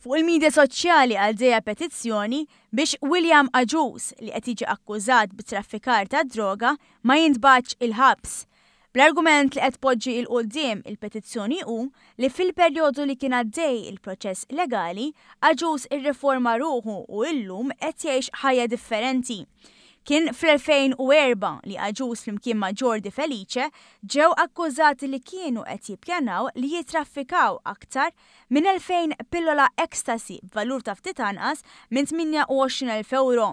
Fuq il-midja soċjali għaddejja petizzjoni biex William Agius, li qed jiġi akkużat bi traffikar tad-droga, ma jintbagħatx il-ħabs. Bl-argument li qed tpoġġi 'l quddiem il-petizzjoni hu li fil-perjodu li kien għaddej il-proċess legali, Agius irriforma ruħu u illum qed jgħix ħajja differenti. Kien fl-2004 li Agius flimkien ma' Jordi Felice ġew akkużati li kienu qed jippjanaw li jittraffikaw aktar minn 2,000 pillola ecstasy b'valur ta' ftit anqas minn 28,000 ewro.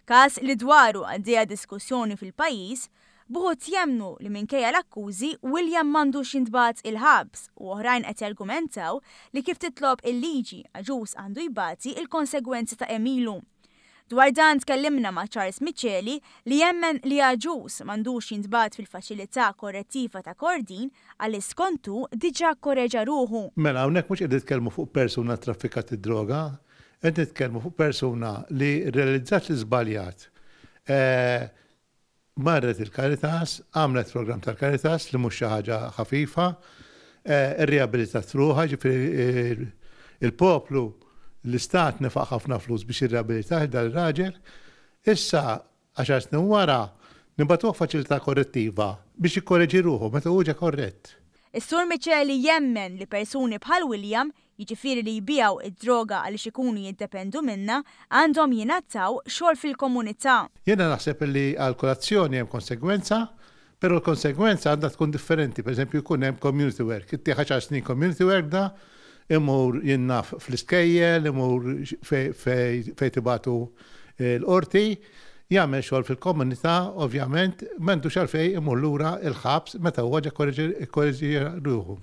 Każ li dwaru għaddejja diskussjoni fil-pajjiż, b'uħud jemmnu li minkejja l-akkużi William m'għandux jintbagħat il-ħabs u oħrajn qed jargumentaw li kif titlob il-liġi Agius għandu jbati l-konsegwenzi ta' għemilu. Dwar dan tkellimna ma' Charles Miceli li jemmen li Agius m'għandux jintbagħat fil-faċilità korrettiva ta' Kordin għaliex skont hu diġà kkoreġa ruħu. Mela hawnhekk mhux qed nitkellmu fuq persuna traffikat id-droga, qed nitkellmu fuq persuna li rrealizzat li żbaljat. Marret il-Caritas, għamlet programm tal-Caritas li mhux xi ħaġa ħafifa, irriabilitat ruħha, jiġifieri il-poplu, l-istat nefaq ħafna flus biex jirriabilitah lil dan ir-raġel. Issa, għaxar snin wara, nibagħtuh faċilità korrettiva biex jikkoreġi ruħu meta hu ġa korrett. Is-Sur Miceli jemmen li persuni bħal William jiġifieri li jbigħu d-droga għaliex ikunu jiddependu minnha, għandhom jingħataw xogħol fil-komunità. Jiena naħseb li għal kull azzjoni hemm konsegwenza, però l-konsegwenza għandha tkun differenti, per eżempju jkun hemm community work, ittih għaxar snin community work da, imur jien naf fl-iskejjel, imur fejn tibagħtu l-qorti, jagħmel xogħol fil-komunità, ovvjament m'għandux għalfejn imur lura l-ħabs meta huwa ġa kkoreġiha ruħu.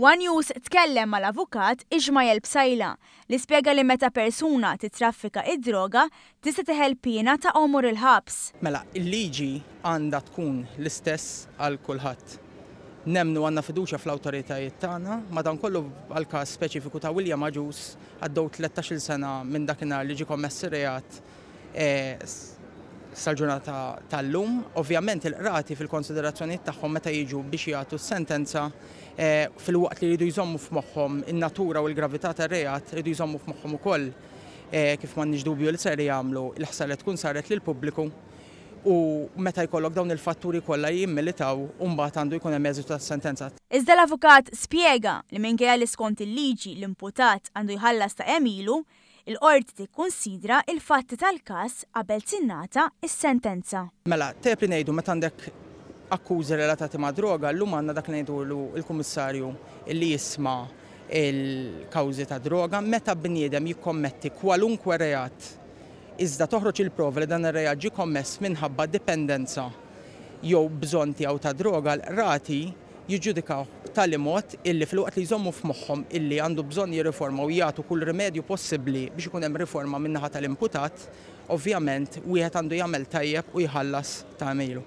One News tkellem mal-Avukat Ishmael Psaila li spjega li meta persuna tittraffika id-droga tista' teħel piena ta' għomor il-ħabs. Mela, il-liġi għandha tkun l-istess għal kulħadd. Nemmnu għandna fiduċja fl-awtoritajiet tagħna, madankollu għall-każ speċifiku ta' William Agius għaddew tlettax-il sena minn dakinhar li ġie kommess ir-reat sal-ġurnata tal-lum. Ovvjament il-qrati fil-konsiderazzjonijiet tagħhom meta jiġu biex jagħtu s-sentenza filwaqt li jridu jżommu f'moħħhom in-natura u l-gravità tar-reat, iridu jżommu f'moħħhom ukoll kif m'għandniex dubju li ser jagħmlu l-ħsara li tkun saret lill-pubbliku u meta jkollok dawn il-fatturi kollha jimmilitaw u mbagħad għandu jkun hemm eżitu tas-sentenza. Iżda l-avukat spjega li minkejja li skont il-liġi l-imputat għandu jħallas ta' għemilu, Il-qorti tikkunsidra l-fatti tal-każ qabel tingħata s-sentenza. Mela, tajjeb li ngħidu meta għandek akkużi relatati ma' droga, llum għandna dak li ngħidulu l-Kummissarju li jisma' l-kawżi ta' droga. Meta bniedem jikkommetti kwalunkwe reat iżda toħroġ il-prova li dan ir-reat ġie kommess minħabba dipendenza jew bżonn tiegħu ta' droga, l-qrati jiġġudikawh b'tali mod illi filwaqt li jżommu f'moħħhom illi għandu bżonn jirriforma u jagħtu kull rimedju possibbli biex ikun hemm riforma min-naħa tal-imputat, ovvjament wieħed għandu jagħmel tajjeb u jħallas ta' għemilu.